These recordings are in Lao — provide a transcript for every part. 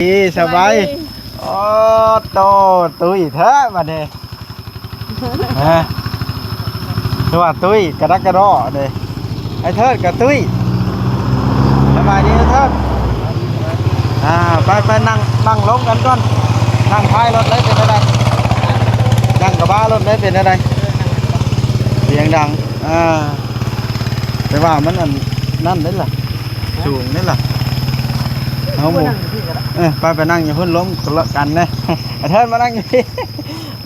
ດີ ສະບາຍ ສະບາຍດີ ໂອ້ໂຕ ຕຸ້ຍແທ້ບັດນີ້ ຮະ ຄືວ່າຕຸ້ຍກະດັກກະດໍ້ເດ້ ໄອ້ເທີດກະຕຸ້ຍ ສະບາຍດີໄອ້ເທີດ ອ່າ ໄປ ໄປນັ່ງ ນັ່ງລົງກັນກ່ອນ ນັ່ງທ້າຍລົດເລີຍເປັນແນວໃດ ນັ່ງກະບະລົດເລີຍເປັນແນວໃດ ສຽງດັງ ອ່າ ແຕ່ວ່າມັນອັນນັ້ນເດ້ລະ ສູງເດ້ລະ ເຮົາບໍ່ ເອີ ໄປ ໄປນັ່ງຢູ່ພຸ້ນ ລົມຄົນລະກັນແດ່ ໄອ້ເທີດມານັ່ງຢູ່ພີ້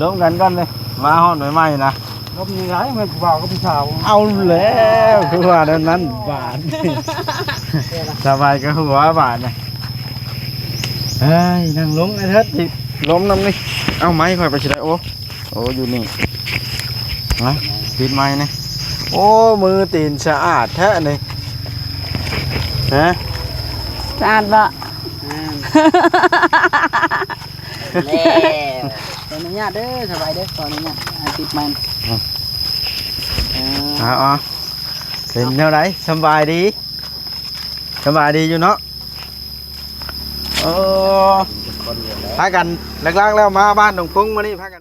ລົມກັນກ່ອນເລີຍ ມາຮອດໃໝ່ໆນະ ລົມນີ້ຫຼາຍ ແມ່ນຜູ້ບ່າວກັບຜູ້ສາວ ເອົາແລ້ວ ຄືວ່າແນວນັ້ນບາດ ສະບາຍກະຫົວບາດນະ ເອີຍ ນັ່ງລົງໄອ້ເທີດ ລົມນຳນີ້ ເອົາໄມ້ຂ້ອຍໄປຊິໄດ້ ໂອ້ ໂອ້ ຢູ່ນີ້ ມາ ປິດໄມ້ນີ້ ໂອ້ ມືຕີນສະອາດແທ້ນີ້ ຮະ ສະອາດບໍ່? ແລ້ວ ຂໍອະນຸຍາດເດີ ສະບາຍເດີ ຂໍອະນຸຍາດ ອ່າ ປິດໄມ້ ອືມ ເອີ ເອົາ ເປັນແນວໃດ ສະບາຍດີ? ສະບາຍດີຢູ່ເນາະ ໂອ້ ພາກັນ ຫຼັກໆແລ້ວມາບ້ານໜອງປຸງມື້ນີ້ພາກັນ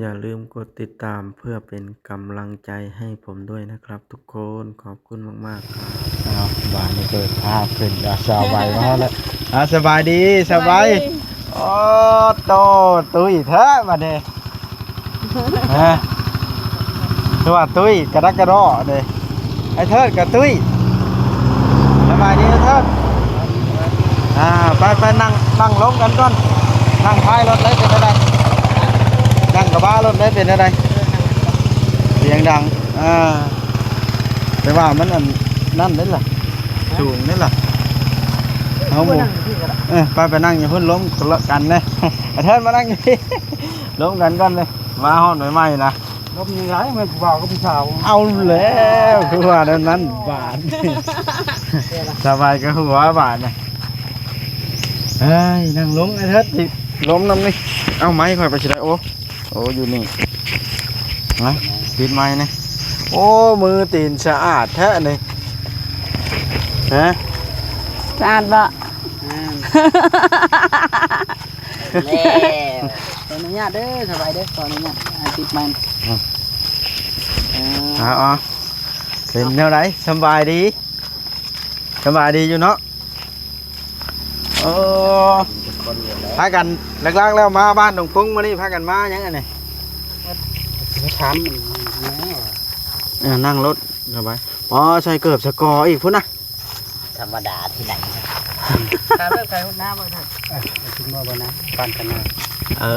ຢ່າລືມກົດຕິດຕາມເພື່ອເປັນກຳລັງໃຈໃຫ້ຜົມດ້ວຍນະຄັບທຸກຄົນ ຂອບຄຸນມາກໆ ເອົາ ບາດນີ້ເປີດພາບຂຶ້ນ ອ່າ ສາວໃບມາຮອດແລ້ວ ອ່າ ສະບາຍດີ ສະບາຍ ສະບາຍດີ ໂອ້ໂຕ ຕຸ້ຍແທ້ບັດນີ້ ຮະ ຄືວ່າຕຸ້ຍກະດັກກະດໍ້ເດ້ ໄອ້ເທີດກະຕຸ້ຍ ສະບາຍດີໄອ້ເທີດ ອ່າ ໄປ ໄປນັ່ງ ນັ່ງລົງກັນກ່ອນ ນັ່ງທ້າຍລົດເລີຍເປັນແນວໃດ ນັ່ງກະບະລົດເລີຍເປັນແນວໃດ ສຽງດັງ ອ່າ ແຕ່ວ່າມັນອັນນັ້ນເດ້ລະ ສູງເດ້ລະ ເຮົາບໍ່ ເອີ ໄປ ໄປນັ່ງຢູ່ພຸ້ນ ລົມຄົນລະກັນແດ່ ໄອ້ເທີດມານັ່ງຢູ່ພີ້ ລົມກັນກ່ອນເລີຍ ມາຮອດໃໝ່ໆນະ ລົມນີ້ຫຼາຍ ແມ່ນຜູ້ບ່າວກັບຜູ້ສາວ ເອົາແລ້ວ ຄືວ່າແນວນັ້ນບາດ ສະບາຍກະຫົວບາດນະ ເອີຍ ນັ່ງລົງໄອ້ເທີດ ລົມນຳນີ້ ເອົາໄມ້ຂ້ອຍໄປຊິໄດ້ ໂອ້ ໂອ້ ຢູ່ນີ້ ມາ ປິດໄມ້ນີ້ ໂອ້ ມືຕີນສະອາດແທ້ນີ້ ຮະ ສະອາດບໍ່? ແລ້ວ ຂໍອະນຸຍາດເດີ ສະບາຍເດີ ຂໍອະນຸຍາດ ອ່າ ປິດໄມ້ ເອີ ເອົາ ເປັນແນວໃດ ສະບາຍດີ? ສະບາຍດີຢູ່ເນາະ ໂອ້ ພາກັນ ຫຼັກໆແລ້ວມາບ້ານໜອງປຸງມື້ນີ້ພາກັນມາຫຍັງອັນນີ້ ມາຖາມ ເອີ ນັ່ງລົດເຂົ້າໄປ ອໍ ໃສ່ເກີບສະກໍອີກພຸ້ນນະ ທຳມະດາທີ່ໄຫຼ ກາເລີກໄກຫົດນ້ຳບໍ່ໄດ້ ເອີ ກິນບໍ່ບໍ່ນະ ປັນກັນມາ ເອີ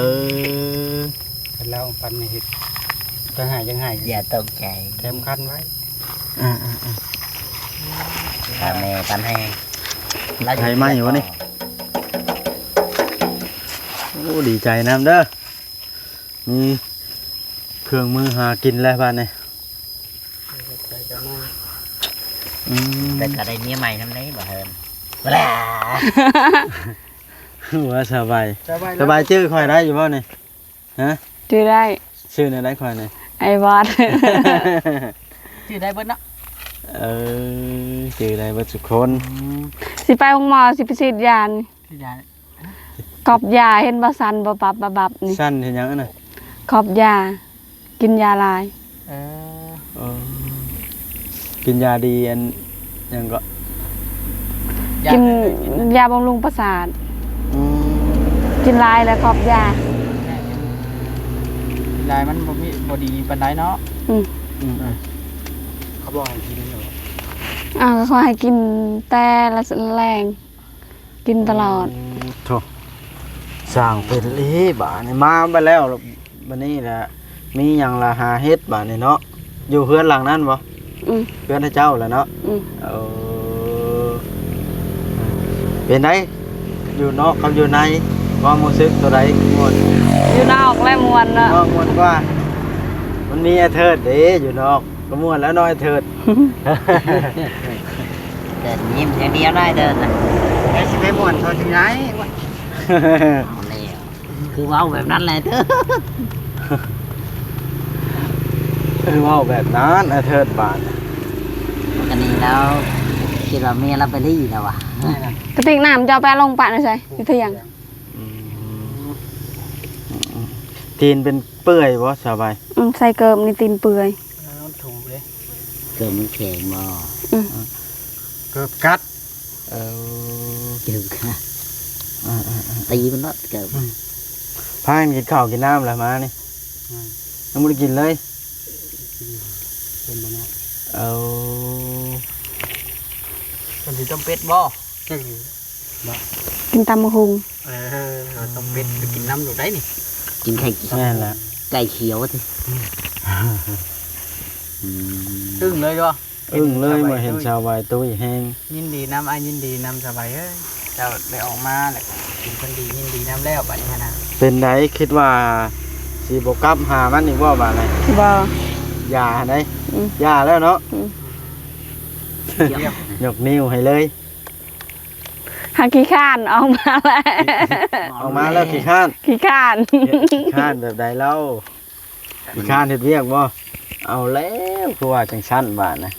ຄັນລາວປັນໃຫ້ເຮັດ ຈັ່ງໃຫ້ ຈັ່ງໃຫ້ ຢ່າຕົກໃຈ ແຖມຄັນໄວ້ ອ່າໆໆ ຖ້າແມ່ປັນໃຫ້ ລາວ ໃຫ້ໄມ້ບໍ່ນີ້ ໂອ້ ດີໃຈນຳເດີ ມີເຄື່ອງມືຫາກິນແລ້ວບາດນີ້ ອືມ ແຕ່ກະໄດ້ເມຍໃໝ່ນຳເດ້ບໍ່ເຮີ້ນ ບໍ່ລະ ຫົວສະບາຍ ສະບາຍ ສະບາຍຈື່ຂ້ອຍໄດ້ຢູ່ບໍ່ນີ້ ຮະ ຈື່ໄດ້ ຊື່ແນວໃດຂ້ອຍນີ້ ໄອ້ວາດ ຈື່ໄດ້ເບິດເນາະ ເອີ ຈື່ໄດ້ເບິດທຸກຄົນ ອືມ ຊິໄປໂຮງໝໍ ຊິໄປສີດຢານີ້ ສີດຢາ ກອບຢາ ເຫັນບໍ່ ສັ່ນບັບໆບັບໆນີ້ ສັ່ນເຮັດຫຍັງຫັ້ນນະ ກອບຢາ ກິນຢາຫຼາຍ ເອີ ເອີ ກິນຢາດີ ອັນຫຍັງເກາະ ຢາ ກິນຢາບຳລຸງປະສາດ ອືມ ກິນຫຼາຍແລ້ວກອບຢາ ຫຼາຍມັນບໍ່ມີ ບໍ່ດີປານໃດເນາະ ອືມ ອືມ ເອີ ເຂົາບອກໃຫ້ກິນເນາະ ອ້າວ ເຂົາໃຫ້ກິນແຕ່ລະແລງ ກິນຕະຫຼອດ ໂທ້ ຊ່າງເປັນອີ່ຫຼີບາດນີ້ ມາບາດແລ້ວ ບາດນີ້ລະ ມີຫຍັງລະຫາເຮັດບາດນີ້ເນາະ ຢູ່ເຮືອນຫຼັງນັ້ນບໍ່? ອືມ ເຮືອນເຈົ້າລະເນາະ ອືມ ເອີ ເປັນໃດ ຢູ່ນອກກັບຢູ່ໃນ ຄວາມຮູ້ສຶກໂຕໃດມ່ວນ? ຢູ່ນອກແຫຼະມ່ວນເນາະ ຢູ່ນອກມ່ວນກວ່າ ມັນມີອ້າຍເທີດເດ້ ຢູ່ນອກ ກະມ່ວນແລ້ວເນາະອ້າຍເທີດ ແຕ່ຍິ້ມຢ່າງດຽວນະອ້າຍເທີດນະ ແລ້ວຊິໄປມ່ວນເທົ່າຈັ່ງໃດ ເອົາແລ້ວ ຄືເວົ້າແບບນັ້ນແຫຼະເທີດ ຄືເວົ້າແບບນັ້ນອ້າຍເທີດບາດ ມັນກະນີ້ແລ້ວ ຄິດວ່າເມຍລາວໄປລີ້ແລ້ວຫວາ. ກະຕິກນ້ຳເຈົ້າໄປເອົາລົງປະໃນໃສ? ຢູ່ທຽງ. ອືມ ຕີນເປັນເປື່ອຍບໍ່ສະບາຍ? ອືມ ໃສ່ເກີບນີ້ຕີນເປື່ອຍ. ເອີ ມັນຖົງເດ້. ເກີບມັນແຂງບໍ່? ອືມ ເກີບກັດ. ເອີ ເກີບກັດ. ເອີໆໆ ຕີມັນເນາະເກີບ. ອືມ ພາກັນກິນເຂົ້າກິນນ້ຳແລ້ວມານີ້? ອືມ ຍັງບໍ່ໄດ້ກິນເລີຍ. ເອີ ເພິ່ນຊິຕົ້ມເປັດບໍ່? ຈັກ ບໍ່ ກິນຕຳບັກຫຸ່ງ. ເອີ ຕົ້ມເປັດໄປກິນນຳໂລດໄດ໋ນີ້. ກິນໄຂ່ ແມ່ນແຫຼະ ໄກ່ຂຽວຕິ. ອືມ ອືມ ອຶ້ງເລີຍບໍ່? ອຶ້ງເລີຍ ເຫັນສາວໃບຕຸ້ຍແຮງ. ຍິນດີນຳ ອ້າຍຍິນດີນຳສາວໃບເອີຍ ເຈົ້າໄດ້ອອກມາແລ້ວກໍເປັນຄົນດີ ຍິນດີນຳແລ້ວບັດນີ້ຫັ້ນນະ. ເປັນໃດ ຄິດວ່າຊິບໍ່ກັບຫາມັນອີກບໍ່ບາດນີ້? ບໍ່ ຢ່າຫັ້ນໃດ໋. ອືມ ຢ່າແລ້ວເນາະ. ອືມ ຍົກນິ້ວໃຫ້ເລີຍ. ຫາຂີ້ຄ້ານອອກມາແລ້ວ. ອອກມາແລ້ວຂີ້ຄ້ານ. ຂີ້ຄ້ານ. ຂີ້ຄ້ານແບບໃດລາວ? ຂີ້ຄ້ານເຮັດວຽກບໍ່? ເອົາແລ້ວ ຄືວ່າຈັ່ງຊັ້ນບາດນະ.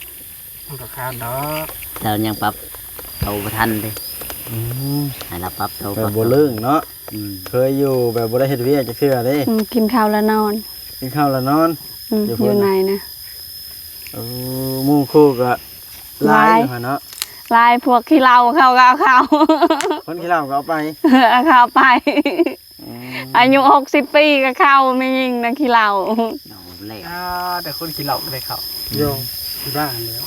ມັນກໍຄ້ານດອກ ແຕ່ຍັງປັບໂຕບໍ່ທັນເດ້. ອືມ ໃຫ້ລາວປັບໂຕ ແບບບໍ່ເລິ້ງເນາະ. ອືມ ເຄີຍຢູ່ແບບບໍ່ໄດ້ເຮັດວຽກຈັກເທື່ອເດ້. ອືມ ກິນເຂົ້າແລ້ວນອນ ກິນເຂົ້າແລ້ວນອນ. ອືມ ຢູ່ພຸ້ນ ຢູ່ໃນນະ. ເອີ ໝູ່ຄູ່ກໍຫຼາຍ ຫຼາຍຢູ່ຫັ້ນເນາະ. ຫຼາຍ ພວກຂີ້ເຫຼົ້າເຂົາກໍເອົາເຂົ້າ. ຄົນຂີ້ເຫຼົ້າກໍເອົາໄປ. ເອີ ເອົາເຂົ້າໄປ. ອືມ ອາຍຸຫົກສິບປີກໍເຂົ້າ ແມ່ຍິງນະຂີ້ເຫຼົ້າ. ເອົາແລ້ວ ອ່າ ແຕ່ຄົນຂີ້ເຫຼົ້າກໍໄດ້ເຂົ້າ. ໂຍ ບ້າແລ້ວ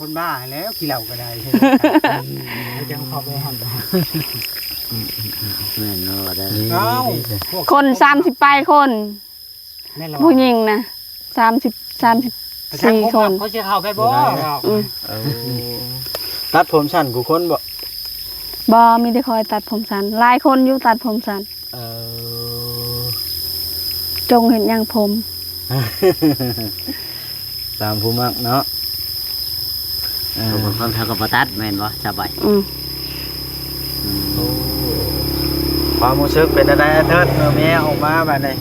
ຄົນບ້າແລ້ວ ຂີ້ເຫຼົ້າກໍໄດ້. ຈັ່ງເຂົ້າໄປຫັ້ນ ແມ່ນບໍ່ວ່າໄດ້. ເອົ້າ ຄົນສາມສິບປາຍຄົນ. ແມ່ນແລ້ວ ຜູ້ຍິງນະ ສາມສິບ ສາມສິບສີ່ຄົນ. ເຂົາຊິເຂົ້າໄປບໍ່? ອືມ ເອີ ຕັດຜົມສັ້ນຄູ່ຄົນບໍ່? ບໍ່ ມີແຕ່ຂ້ອຍຕັດຜົມສັ້ນ. ຫຼາຍຄົນຢູ່ຕັດຜົມສັ້ນ. ເອີ ຈົ່ງເຮັດຫຍັງຜົມ? ຕາມຜູ້ມັກເນາະ. ເອີ ບາງຄົນເຂົາກໍບໍ່ຕັດແມ່ນບໍ່ສະບາຍ? ອືມ ອືມ ໂອ້ ຄວາມຮູ້ສຶກເປັນຈັ່ງໃດ ໄອ້ເທີດ ເມື່ອເມຍອອກມາບາດນີ້?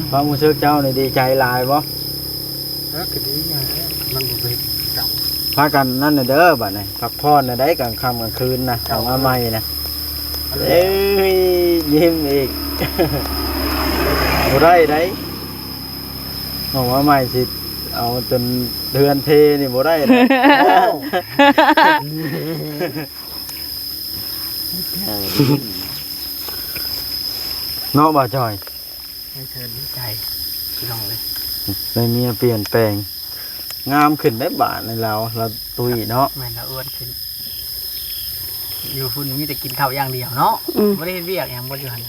ຄວາມຮູ້ສຶກເຈົ້ານີ້ດີໃຈຫຼາຍບໍ່? ເອີ ກໍດີຫັ້ນແຫຼະ ມັນບໍ່ໄປເຮັດເກົ່າ. ພາກັນນັ້ນແຫຼະເດີ ບາດນີ້ພັກຜ່ອນແນວໃດກາງຄ່ຳກາງຄືນນະ ເຂົ້າມາໃໝ່ນະ. ເອີຍ ຍິ້ມອີກ ບໍ່ໄດ້ໃດ ອອກມາໃໝ່ຊິເອົາຈົນເຮືອນເພນີ້ບໍ່ໄດ້ໃດ. ເອີ ເນາະ ບ່າວຈ່ອຍ. ໃຫ້ເທີດດີໃຈພີ່ນ້ອງເອີຍ ໄດ້ເມຍປ່ຽນແປງ ງາມຂຶ້ນໄດ໋ບາດນີ້ລາວ ລາວຕຸ້ຍເນາະ. ແມ່ນ ລາວອ້ວນຂຶ້ນ. ຢູ່ພຸ້ນມີແຕ່ກິນເຂົ້າຢ່າງດຽວເນາະ. ອືມ ບໍ່ໄດ້ເຮັດວຽກຫຍັງບໍ່ຢູ່ຫັ້ນ?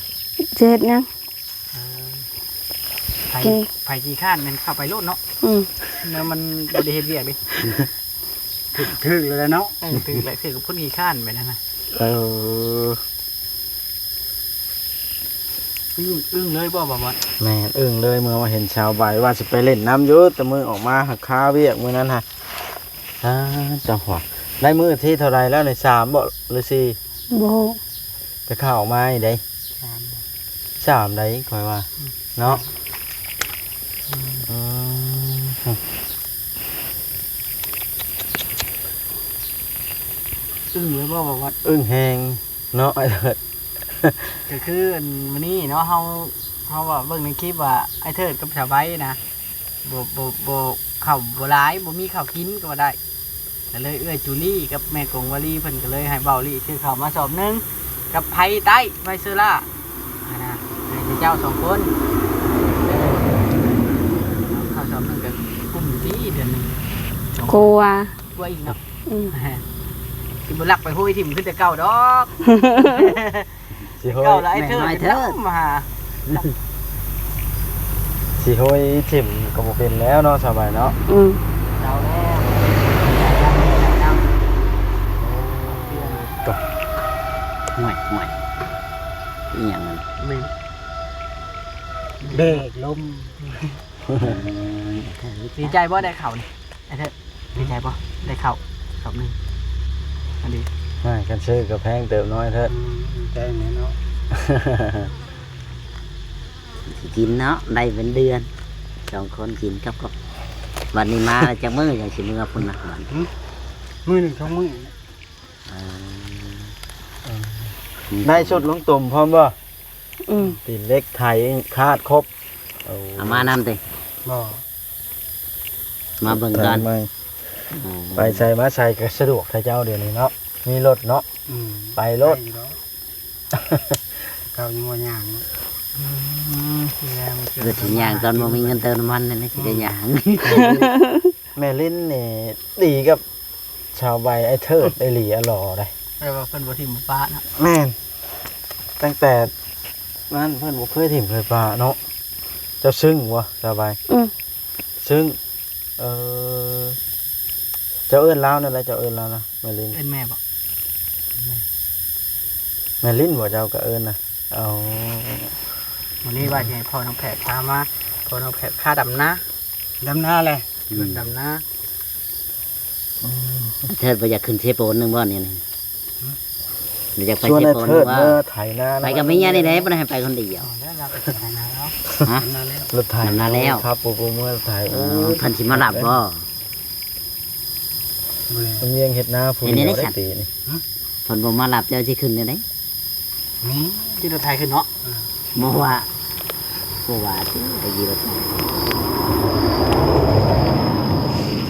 ຈະເຮັດຫຍັງ? ເອີ ໃຜ ກິນ ໃຜຂີ້ຄ້ານແມ່ນເຂົ້າໄປໂລດເນາະ. ອືມ ແລ້ວມັນບໍ່ໄດ້ເຮັດວຽກເດ້. ຖືກ ຖືກແລ້ວເນາະ. ເອີ ຖືກແລ້ວ ຖືກກັບຄົນຂີ້ຄ້ານໄປນັ້ນນະ. ເອີ ອຶ້ງ ອຶ້ງເລີຍບໍ່ ບ່າວບອດ? ແມ່ນ ອຶ້ງເລີຍ ເມື່ອມາເຫັນສາວໃບ ວ່າຊິໄປຫຼິ້ນນຳຢູ່ ແຕ່ມື້ອອກມາຫາຄາວຽກມື້ນັ້ນຫະ. ອ່າ ເຈົ້າຫວະ ໄດ້ມື້ທີເທົ່າໃດແລ້ວນີ້ ສາມບໍ່ ຫຼື ສີ່? ບໍ່ ແຕ່ຂ່າວອອກມານີ້ເດ້ ສາມ ສາມໃດ ຂ້ອຍວ່າ ອືມ ເນາະ. ອືມ ອືມ ອຶ້ງເລີຍບໍ່ ບ່າວບອດ? ອຶ້ງແຮງເນາະ ອ້າຍເທີດ. ກໍຄືອັນມື້ນີ້ເນາະ ເຮົາ ເຮົາວ່າເບິ່ງໃນຄລິບວ່າ ອ້າຍເທີດກັບສາວໃບນະ ບໍ່ ບໍ່ ບໍ່ ເຂົ້າບໍ່ຫຼາຍ ບໍ່ມີເຂົ້າກິນກໍວ່າໄດ້. ກໍເລີຍເອື້ອຍຈູລີກັບແມ່ກົງວາລີ ເພິ່ນກໍເລີຍໃຫ້ເບົາລີຊື້ເຂົ້າມາສອບໜຶ່ງ ກັບໄຟໃຕ້ ໄຟໂຊລາຫັ້ນນະ ໃຫ້ເຈົ້າສອງຄົນ. ເອີ ເຂົ້າສອບໜຶ່ງກໍກຸ້ມຢູ່ຕິເດືອນໜຶ່ງ ກວ່າ ກວ່າອີກເນາະ. ອືມ ຊິບໍ່ລັກໄປໂຫຍຖິ້ມຄືແຕ່ເກົ່າດອກ. ຊິໂຫຍ ເກົ່າລະ ອ້າຍເທີດ ແມ່ນອ້າຍເທີດ ມາຫາ ຊິໂຫຍຖິ້ມກໍບໍ່ເປັນແລ້ວເນາະ ສາວໃບເນາະ. ອືມ ເຈົ້າແລ້ວ ໂອ້ ໂອ້ຍ ໂອ້ຍ ອີຫຍັງນັ້ນ ເບຣກລົມ. ດີໃຈບໍ່ໄດ້ເຂົ້ານີ້ ອ້າຍເທີດ? ດີໃຈບໍ່ ໄດ້ເຂົ້າສອບໜຶ່ງ? ອັນນີ້ ໂອ້ຍ ຄັນຊື້ກໍແພງເຕີບເນາະ ອ້າຍເທີດ. ອືມ ດີໃຈແນ່ເນາະ ຊິກິນເນາະ ໄດ້ເປັນເດືອນ ສອງຄົນກິນກັບ ກັບ ບັດນີ້ມາແລ້ວຈັກມື້ຈັ່ງຊິເມືອພຸ້ນນະ ບັດ ມື້ໜຶ່ງສອງມື້. ໄດ້ຊຸດລຸງຕຸ່ມພ້ອມບໍ່? ອືມ ຕີນເຫຼັກໄຖຄາດຄົບ. ເອົາມານຳຕິ? ບໍ່ ມາເບິ່ງກ່ອນ. ໄປໃສມາໃສກໍສະດວກແທ້ເຈົ້າດຽວນີ້ເນາະ ມີລົດເນາະ. ອືມ ໄປໂລດ. ໄປຢູ່ດອກ ເກົ່າຍັງວ່າຍ່າງເນາະ. ອືມ ຄືຊິຍ່າງຕອນບໍ່ມີເງິນເຕີມນ້ຳມັນນີ້ ຊິໄດ້ຍ່າງ. ແມ່ລິນນີ້ດີກັບຊາວໃບ ອ້າຍເທີດອີ່ຫຼີ ອະຫຼໍ່ໃດ໋. ແປວ່າເພິ່ນບໍ່ຖິ້ມບໍ່ປະເນາະ. ແມ່ນ ຕັ້ງແຕ່ນັ້ນເພິ່ນບໍ່ເຄີຍຖິ້ມເຄີຍປະເນາະ. ເຈົ້າຊຶ້ງບໍ່ຊາວໃບ? ອືມ ຊຶ້ງ. ເອີ ເຈົ້າເອີ້ນລາວແນວໃດ? ເຈົ້າເອີ້ນລາວນະ ແມ່ລິນ. ເອີ້ນແມ່ບໍ? ແມ່ລິນບໍເຈົ້າກໍເອີ້ນນະ? ອໍ ມື້ນີ້ວ່າຊິໃຫ້ພໍ່ນ້ອງແພດພາມາ ພໍ່ນ້ອງແພດພາດຳນາ. ດຳນາແຫຼະ. ອືມ ດຳນາ. ອືມ ເທີດບໍ່ຢາກຂຶ້ນເຊໂປນໜຶ່ງບໍ່ນີ້ນະ? ຫື? ບໍ່ຢາກໄປເຊໂປນ. ຊວນອ້າຍເທີດເມືອໄຖນາ. ໄປກັບເມຍນີ້ແຫຼະ ບໍ່ໄດ້ໃຫ້ໄປຄົນດຽວ. ອໍ ແລ້ວລາວໄປໄຖນາແລ້ວ. ຮະ? ດຳນາແລ້ວ. ລົດໄຖ ດຳນາແລ້ວ. ຄັບປູປູເມືອໄຖ. ເອີ ໂອ້ ເພິ່ນຊິມາຮັບບໍ່? ບໍ່ແລ້ວ ມັນວຽງເຮັດນາຜູ້ດຽວໄດ້ປີນີ້. ຮະ? ເພິ່ນບໍ່ມາຮັບເຈົ້າຊິຂຶ້ນແນວໃດ? ນີ້ຂີ່ລົດໄຖຂຶ້ນເນາະ. ບໍ່ວ່າ ບໍ່ວ່າຕິໄປຂີ່ລົດໄຖ.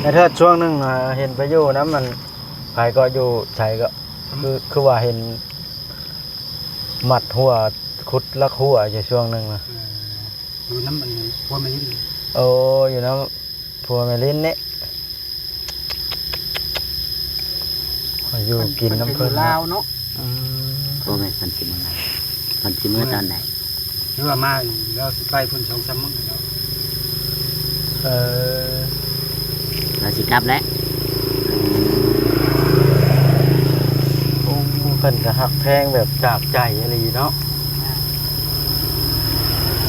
ໄອ້ເທີດ ຊ່ວງໜຶ່ງນະ ເຫັນໄປຢູ່ນຳ ອັນ ໃຜກໍຢູ່ໃສກໍ ອືມ ຄື ຄືວ່າເຫັນມັດຫົວ ຂຸດລັກຫົວຢູ່ຊ່ວງໜຶ່ງນະ. ເອີ ຢູ່ນຳອັນຜົວແມ່ລິນ. ໂອ້ ຢູ່ນຳ ຜົວແມ່ລິນນີ້ ຂ້ອຍຢູ່ກິນນຳເພິ່ນ ເພິ່ນກໍຢູ່ລາວເນາະ. ອືມ ບໍ່ແມ່ນເພິ່ນຊິເມືອ ເພິ່ນຊິເມືອຕອນໃດ? ຫຼືວ່າມາແລ້ວຊິໄປພຸ້ນສອງສາມມື້ແລ້ວ. ເອີ ລາວຊິກັບແລ້ວ. ໂອ້ ເພິ່ນກໍຮັກແພງແບບຈາກໃຈອີ່ຫຼີເນາະ.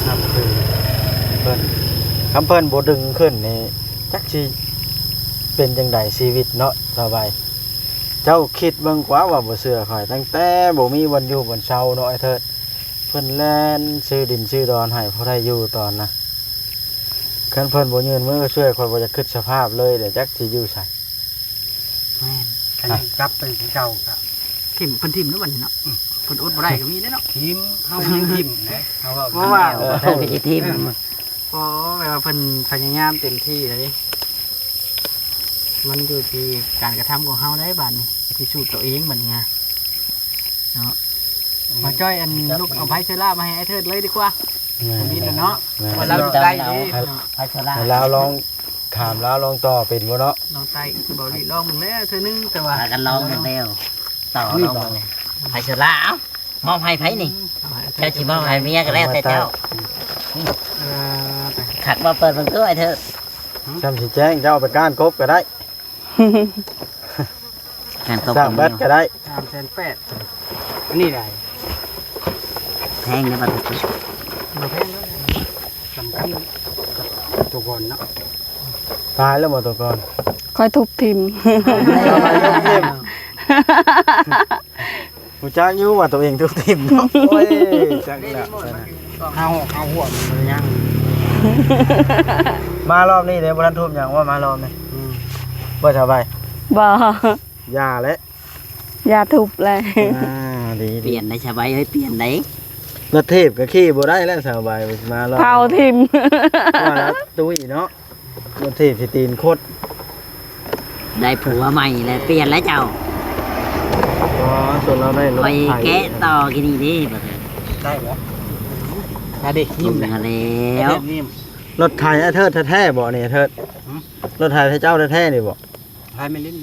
ນັບຖືເພິ່ນ ຄັນເພິ່ນບໍ່ດຶງຂຶ້ນນີ້ ຈັກຊິເປັນຈັ່ງໃດຊີວິດເນາະ ສາວໃບ. ເຈົ້າຄິດເບິ່ງກວ່າວ່າບໍ່ເຊື່ອຂ້ອຍ ຕັ້ງແຕ່ບໍ່ມີບ່ອນຢູ່ບ່ອນເຊົາເນາະ ອ້າຍເທີດ ເພິ່ນແລ່ນຊື້ດິນຊື້ດອນໃຫ້ພໍໄດ້ຢູ່ຕອນນະ. ຄັນເພິ່ນບໍ່ຍື່ນມືຊ່ວຍ ຂ້ອຍບໍ່ຢາກຄິດສະພາບເລີຍເດ ຈັກຊິຢູ່ໃສ. ແມ່ນ ຄັນຍັງກັບໄປຄືເກົ່າກະ ຖິ້ມ ເພິ່ນຖິ້ມແລ້ວບັດນີ້ເນາະ. ອືມ ເພິ່ນອົດບໍ່ໄດ້ກໍມີເດ້ເນາະ. ຖິ້ມ ເຮົາຍັງຖິ້ມເດ້ ເຮົາເວົ້າ ເພາະວ່າ ເອີ ເພິ່ນກໍຊິຖິ້ມ. ເອີ ບໍ່ ແປວ່າເພິ່ນພະຍາຍາມເຕັມທີ່ແລ້ວເດ້. ມັນຢູ່ທີ່ການກະທຳຂອງເຮົາໄດ໋ບາດນີ້ ພິສູດຕົວເອງບັດນີ້ເນາະ. ມາຈ້ອຍ ອັນ ລຸກເອົາໄພເຊີລາມາໃຫ້ອ້າຍເທີດເລີຍດີກວ່າ. ແມ່ນ ມີແລ້ວເນາະ ແມ່ນ ວ່າລາວໄດ້ເດ້. ໃຫ້ລາວລອງ ຖາມລາວລອງຕໍ່ເປັນບໍ່ເນາະ? ລອງໄຕ້ ເບົາຫຼີລອງເບິ່ງແລ້ວເທື່ອໜຶ່ງ ແຕ່ວ່າ ພາກັນລອງເບິ່ງແລ້ວ ຕໍ່ລອງເບິ່ງແລ້ວ ໃຫ້ສະຫຼາ ເອົາ ມອບໃຫ້ໃຜນີ້? ເຈົ້າຊິມອບໃຫ້ເມຍກໍແລ້ວແຕ່ເຈົ້າ. ເອີ ຄັກບໍ່ ເປີດເບິ່ງດ້ວຍເທີ ຊ່ຳຊິແຈ້ງ ເຈົ້າເອົາໄປກ້ານກົບກໍໄດ້. ແມ່ນຕົກ ສ້າງແບັດກໍໄດ້ ສາມແສນແປດ. ອັນນີ້ໄດ້ ແພງໃນບັດນີ້ ບໍ່ແພງເນາະ ສຳຄັນກັບຕົວກ່ອນເນາະ. ຕາຍແລ້ວບໍ່ຕົວກ່ອນ? ຂ້ອຍທຸບຖິ້ມ. ຮູ້ຈັກຢູ່ວ່າຕົວເອງຖືກຖິ້ມເນາະ. ໂອ້ຍ ຈັກແລ້ວ ເຮົາ ເຮົາຮ່ວມມັນຍັງ ມາລອບນີ້ເດ້ ບໍ່ທັນທຸບຫຍັງວ່າມາລອບນີ້. ອືມ ບໍ່ສະບາຍ ບໍ່ ຢ່າແຫຼະ ຢ່າທຸບແຫຼະ. ອ່າ ດີ ດີ ປ່ຽນໄດ້ສະບາຍເອີຍ ປ່ຽນໄດ້. ລົດຖີບກໍຂີ່ບໍ່ໄດ້ແລ້ວສະບາຍ ມາລອບ ເຜົາຖິ້ມ ວ່າແລ້ວຕຸ້ຍເນາະ. ລົດຖີບຊິຕີນຄົດ ໄດ້ຜົວໃໝ່ແລ້ວ ປ່ຽນແລ້ວເຈົ້າ. ອໍ ສ່ວນລາວໄດ້ລົດໄຖ ໄປແກະຕໍ່ກີ້ນີ້ເດ້ ໄດ້ບໍ່? ມາເດ້ ຍິ້ມນະ ແລ້ວ ຍິ້ມ. ລົດໄຖອ້າຍເທີດແທ້ໆບໍ່ນີ້ ອ້າຍເທີດ? ຫື? ລົດໄຖເຈົ້າແທ້ໆນີ້ບໍ່? ໄຖແມ່ລິນ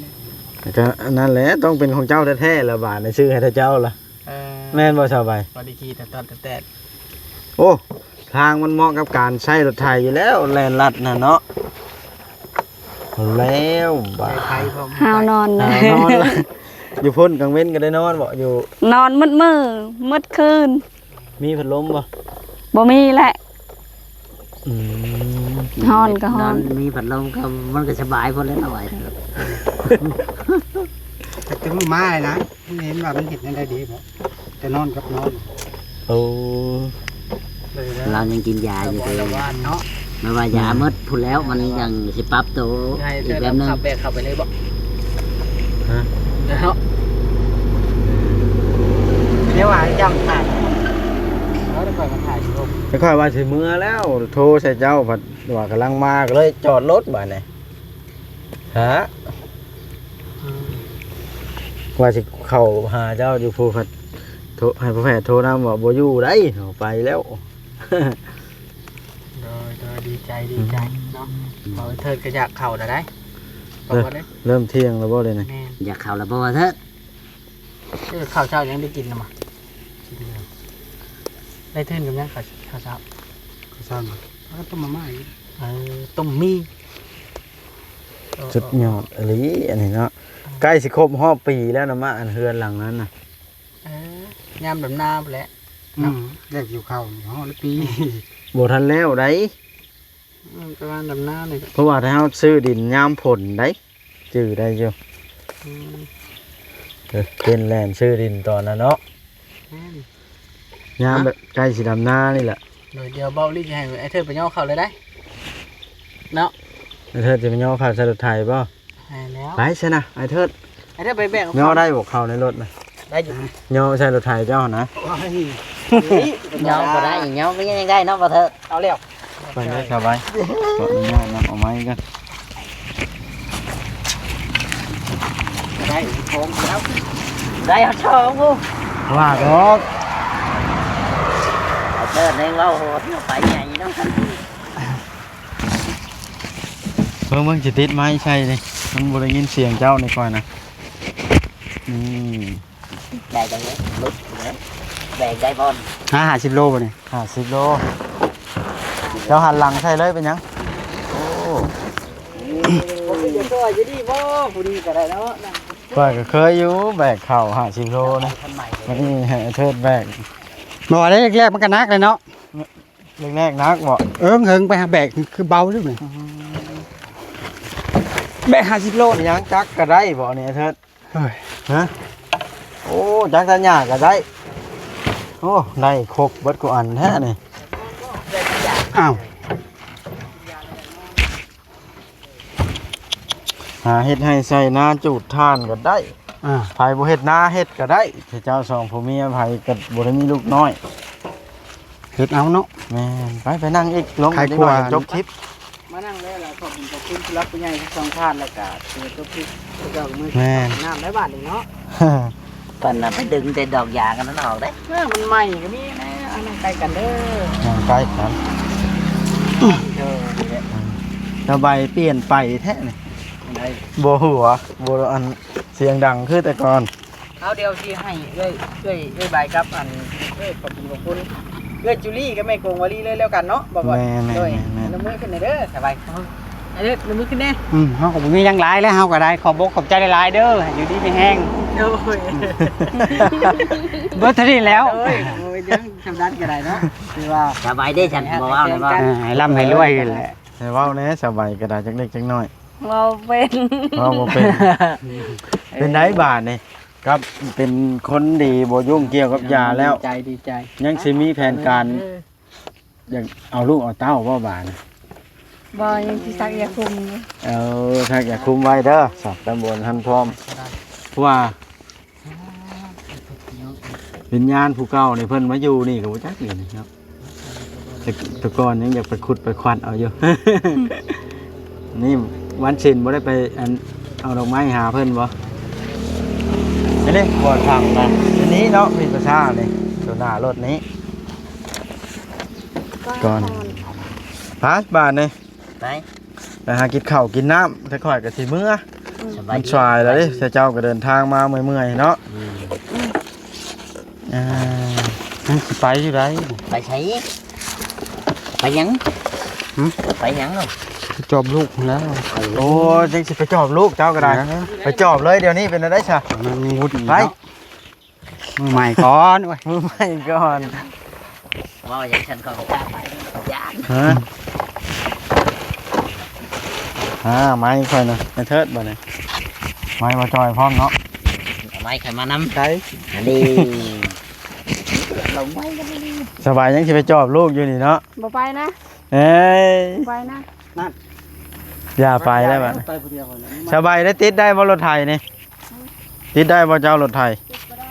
ກໍອັນນັ້ນແຫຼະ ຕ້ອງເປັນຂອງເຈົ້າແທ້ໆລະ ບາດນີ້ຊື້ໃຫ້ແຕ່ເຈົ້າລະ. ເອີ ແມ່ນບໍ່ສາວໃບ? ພໍໄດ້ຂີ່ແຕ່ຕອນແຕ່ ໂອ້ ທາງມັນເໝາະກັບການໃຊ້ລົດໄຖຢູ່ແລ້ວ ແລ່ນລັດນະເນາະ. ແລ້ວບາດ ເຮົານອນນະ ເຮົານອນລະ ຢູ່ພຸ້ນກາງເວັນກໍໄດ້ນອນບໍ່? ຢູ່ ນອນໝົດມື້ໝົດຄືນ. ມີພັດລົມບໍ່? ບໍ່ມີແຫຼະ. ອືມ ຮ້ອນກໍຮ້ອນ ນອນມີພັດລົມກໍມັນກໍສະບາຍພຸ້ນແຫຼະເນາະ. ແຕ່ມື້ມານະ ເຫັນວ່າມັນເຮັດແນວໃດດີບໍ່? ແຕ່ນອນກັບນອນ. ໂອ້ ລາວຍັງກິນຢາຢູ່ເດ້ ລະວ່າເນາະ ແມ່ນວ່າຢາ ອືມ ໝົດພຸ້ນແລ້ວ ມັນຍັງຊິປັບໂຕອີກແບບໜຶ່ງ. ແບກເຂົ້າໄປເລີຍບໍ່? ຮະ? ເນາະ. ແຕ່ວ່າຈຳຖ່າຍ ເອີ ແລ້ວຂ້ອຍມາຖ່າຍຢູ່ ແລ້ວຂ້ອຍວ່າຊິເມືອແລ້ວ ໂທໃສ່ເຈົ້າ ພັດວ່າກຳລັງມາ ກໍເລີຍຈອດລົດບາດນີ້ ຮະ ອືມ ວ່າຊິເຂົ້າຫາເຈົ້າຢູ່ພຸ້ນ ພັດໂທ ໃຫ້ພໍ່ແພດໂທນຳວ່າບໍ່ຢູ່ໄດ໋ ເຮົາໄປແລ້ວ. ໂດຍ ໂດຍ ດີໃຈ ດີໃຈເນາະ ອືມ ເວົ້າເທີດກໍຢາກເຂົ້າແລ້ວໄດ໋ ເອີ ເລີ່ມທ່ຽງແລ້ວບໍ່ເດນີ້? ແມ່ນ ຢາກເຂົ້າແລ້ວບໍ່ວ່າເທີດ? ເອີ ເຂົ້າເຊົ້າຍັງໄດ້ກິນນຳບໍ່? ກິນແລ້ວ ໄດ້ທຶນກັບຫຍັງ ເຂົ້າ ເຂົ້າເຊົ້າ? ເຂົ້າເຊົ້າ ເອົາຕົ້ມມາມ່າອີກ ເອີ ຕົ້ມໝີ່ ເອີ ສຸດຍອດອີ່ຫຼີອັນນີ້ເນາະ ອືມ ໃກ້ຊິຄົບຮອບປີແລ້ວນະ ມາອັນເຮືອນຫຼັງນັ້ນນະ ເອີ ຍາມດຳນາພຸ້ນແຫຼະ ອືມ ເນາະ ແລ້ວກ່ຽວເຂົ້ານີ້ຮອດແລ້ວປີ ບໍ່ທັນແລ້ວໃດ ອືມ ປະມານດຳນານີ້ ເພາະວ່າຖ້າເຮົາຊື້ດິນຍາມຝົນໃດ໋ ຈື່ໄດ້ຢູ່ ອືມ ເອີ ເປັນແລ່ນຊື້ດິນຕອນນັ້ນເນາະ ແມ່ນ ຍາມແບບໃກ້ຊິດຳນານີ້ແຫຼະ ໂດຍ ດຽວເບົາລີຈະໃຫ້ອ້າຍເທີດໄປຍໍເຂົ້າເລີຍໄດ໋ ເນາະ ອ້າຍເທີດຊິໄປຍໍເຂົ້າໃສ່ລົດໄຖບໍ່? ໃຫ້ແລ້ວ ໄປຊະນະ ອ້າຍເທີດ ອ້າຍເທີດໄປແບກ ຍໍໄດ້ບໍ່ເຂົ້າໃນລົດນະ? ໄດ້ຢູ່ ຍໍໃສ່ລົດໄຖເຈົ້າຫັ້ນນະ ໂອ້ຍ ຍໍບໍ່ໄດ້ ຍໍໄປຍັງໄດ້ເນາະ ບໍ່ເທີດ ເອົາແລ້ວ ໄປເລີຍ ສະບາຍ ຂໍອະນຸຍາດນຳເອົາໄມ້ກ່ອນ ໄດ້ຂອງແລ້ວ ໄດ້ເອົາຂອງພຸ້ນ ວ່າດອກ ເອົາເຕີດແຮງເວົ້າໂຫດ ໄປໃຫຍ່ເນາະ ເບິ່ງ ເບິ່ງ ຊິຕິດໄມໃສ່ນີ້ ມັນບໍ່ໄດ້ຍິນສຽງເຈົ້ານີ້ ຂ້ອຍນະ ອືມ ໄດ້ຈັງເລີຍ ຫຼຸດເລີຍ ແບກໄດ້ບໍ່? ຫາ ຫ້າສິບໂລບໍ່ນີ້? ຫ້າສິບໂລ ເຈົ້າຫັນຫຼັງໃສ່ເລີຍ ເປັນຫຍັງ? ໂອ້ ບໍ່ເປັນຫຍັງ ຊ່ອຍຢູ່ນີ້ບໍ່? ຜູ້ນີ້ກໍໄດ້ເນາະ ຂ້ອຍກໍເຄີຍຢູ່ ແບກເຂົ້າຫ້າສິບໂລນະ ບັດນີ້ໃຫ້ເທີດແບກ ບໍ່ໄດ້ ແລກໆ ມັນກໍໜັກແຫຼະເນາະ. ແລກໆ ໜັກບໍ່? ເອີ ເຫິງໄປຫາແບກ ຄືເບົາຢູ່ນີ້ ອືມ ແບກຫ້າສິບໂລ ຫຍັງ ຈັກກໍໄດ້ບໍ່ນີ້ ເທີດ? ເຮີ້ຍ ຮະ? ໂອ້ ຈັກຕັດຫຍ້າກໍໄດ້ ໂອ້ ໄດ້ຄົບເບິດຄູ່ອັນແທ້ນີ້ ອ້າວ. ຫາເຮັດໄຮ່ໄຊນາ ຈູດຖ່ານກໍໄດ້ ອ່າ ໃຜບໍ່ເຮັດນາເຮັດກໍໄດ້ ເຈົ້າສອງຜົວເມຍໃຜກໍບໍ່ໄດ້ມີລູກນ້ອຍ ເຮັດເອົາເນາະ ແມ່ນ ໄປ ໄປນັ່ງອີກ ລົງ ຂາຍ ຈັກໜ້ອຍ ຂວາ ຈົບຄລິບ ມານັ່ງແລ້ວລະ ຂອບຄຸນ ຂອບຄຸນຜູ້ຫຼັກຜູ້ໃຫຍ່ທັງສອງທ່ານ ແລ້ວກະຊິຈົບຄລິບ ເຈົ້າກໍເມືອ ແມ່ນ ນ້ຳໄດ້ບາດນີ້ເນາະ. ເພິ່ນນະໄປດຶງແຕ່ດອກຢາງອັນນັ້ນອອກເດ້ ເອີ ມັນໃໝ່ກໍມີແນ່ ເອົານັ່ງໃກ້ກັນເດີ ນັ່ງໃກ້ກັນ ເອີ ນີ້ແຫຼະ ອືມ ສະບາຍປ່ຽນໄປແທ້ນີ້ ໄດ້ ບໍ່ຫົວ ບໍ່ອັນ ສຽງດັງຄືແຕ່ກ່ອນ ເອົາ ດຽວຊິໃຫ້ເອື້ອຍ ເອື້ອຍ ເອື້ອຍບາຍກັບອັນ ເອີ ຂອບຄຸນ ຂອບຄຸນ ເອື້ອຍຈູລີກັບແມ່ກົງວາລີເລີຍແລ້ວກັນເນາະ ບໍ່ ແມ່ນໆ ໂດຍ ແມ່ນໆ ຍົກມືຂຶ້ນແດ່ເດີ ສະບາຍ ເອີ ຍົກມືຂຶ້ນແດ່ ອືມ ເຮົາກໍບໍ່ມີຫຍັງຫຼາຍແລ້ວ ເຮົາກໍໄດ້ຂອບອົກຂອບໃຈຫຼາຍໆເດີ ຢູ່ດີມີແຮງ ໂດຍ ເບິດເທົ່ານີ້ແລ້ວ ໂດຍ ໂອ້ຍ ຍັງຊຳນັ້ນກໍໄດ້ເນາະ ຄືວ່າ ສະບາຍເດ້ ສັນບໍ່ເວົ້າແລ້ວບໍ່ ເອີ ໃຫ້ລ່ຳໃຫ້ລວຍຫັ້ນແຫຼະ ໃຫ້ເວົ້າແດ່ ສະບາຍກໍໄດ້ ຈັກເລັກຈັກນ້ອຍ ເວົ້າເປັນ ເວົ້າບໍ່ເປັນ ເປັນໄດບາດນີ້ ກັບເປັນຄົນດີ ບໍ່ຫຍຸ້ງກ່ຽວກັບຢາແລ້ວ ດີໃຈ ດີໃຈ ຍັງຊິມີແຜນການ ເອີ ຢາກເອົາລູກເອົາເຕົ້າບໍ່ບາດນີ້? ບໍ່ ຍັງຊິສັກຢາຄຸມຢູ່ ເອີ ສັກຢາຄຸມໄວ້ເດີ ສັກຕຳບົນທັນພ້ອມ ເພາະວ່າວິນຍານຜູ້ເກົ່ານີ້ ເພິ່ນມາຢູ່ນີ້ກໍບໍ່ຈັກຢູ່ນີ້ເນາະ ແຕ່ ແຕ່ກ່ອນຍັງຢາກໄປຂຸດໄປຄວັດເອົາຢູ່ ນີ້ວັນສິນບໍ່ໄດ້ໄປອັນ ເອົາດອກໄມ້ຫາເພິ່ນບໍ່? ອັນນີ້ບ່ອນຝັງນະ ອັນນີ້ເນາະ ມີປະຊານີ້ ໂຕໜ້າລົດນີ້ ກ່ອນ ໄປບາດນີ້ ໄປ ໄປຫາກິນເຂົ້າກິນນ້ຳ ແຕ່ຂ້ອຍກໍຊິເມືອ ອືມ ມັນສາຍແລ້ວເດ້ ເຈົ້າກໍເດີນທາງມາເມື່ອຍໆເນາະ ອືມ ອ່າ ມັນຊິໄປຢູ່ໃດ? ໄປໃສ? ໄປຫຍັງ? ຫຶ? ໄປຫຍັງເນາະ? ໄປຈອບລູກພຸ້ນແລ້ວ ໂອ້ຍ ຈັ່ງຊິໄປຈອບລູກເຈົ້າກໍໄດ້ ເອີ ໄປຈອບເລີຍດຽວນີ້ ເປັນແນວໃດຊະ? ມັນງຸດ ໄປ ເນາະ ມືໃໝ່ກ່ອນ ໂອ້ຍ ມືໃໝ່ກ່ອນ ເວົ້າຢ່າງຊັ້ນກໍບໍ່ກ້າໄປ ຢ້ານ ຮະ? ອ່າ ໄມ້ຂ້ອຍນະ ໄມ້ເທີດບາດນີ້ ໄມ້ບໍ່ຈ່ອຍພ້ອມເນາະ ເອົາໄມ້ຂ້ອຍມານຳ ໄດ້ ອັນນີ້ ສະບາຍຍັງຊິໄປຈອບລູກຢູ່ນີ້ເນາະ ບໍ່ໄປນະ ເອີຍ ບໍ່ໄປນະ ນັ້ນ ຢ່າໄປແລ້ວບາດນີ້ ໄປຜູ້ດຽວ ສະບາຍໄດ້ ຕິດໄດ້ບໍ່ລົດໄຖນີ້? ຕິດໄດ້ບໍ່ເຈົ້າລົດໄຖ? ຕິດບໍ່ໄດ້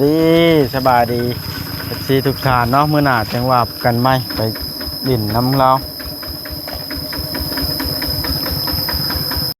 ດີ ສະບາຍດີ ເອັຟຊີ ທຸກທ່ານເນາະ ມື້ໜ້າຈັ່ງວ່າກັນໃໝ່ ໄປຫຼິ້ນນຳລາວ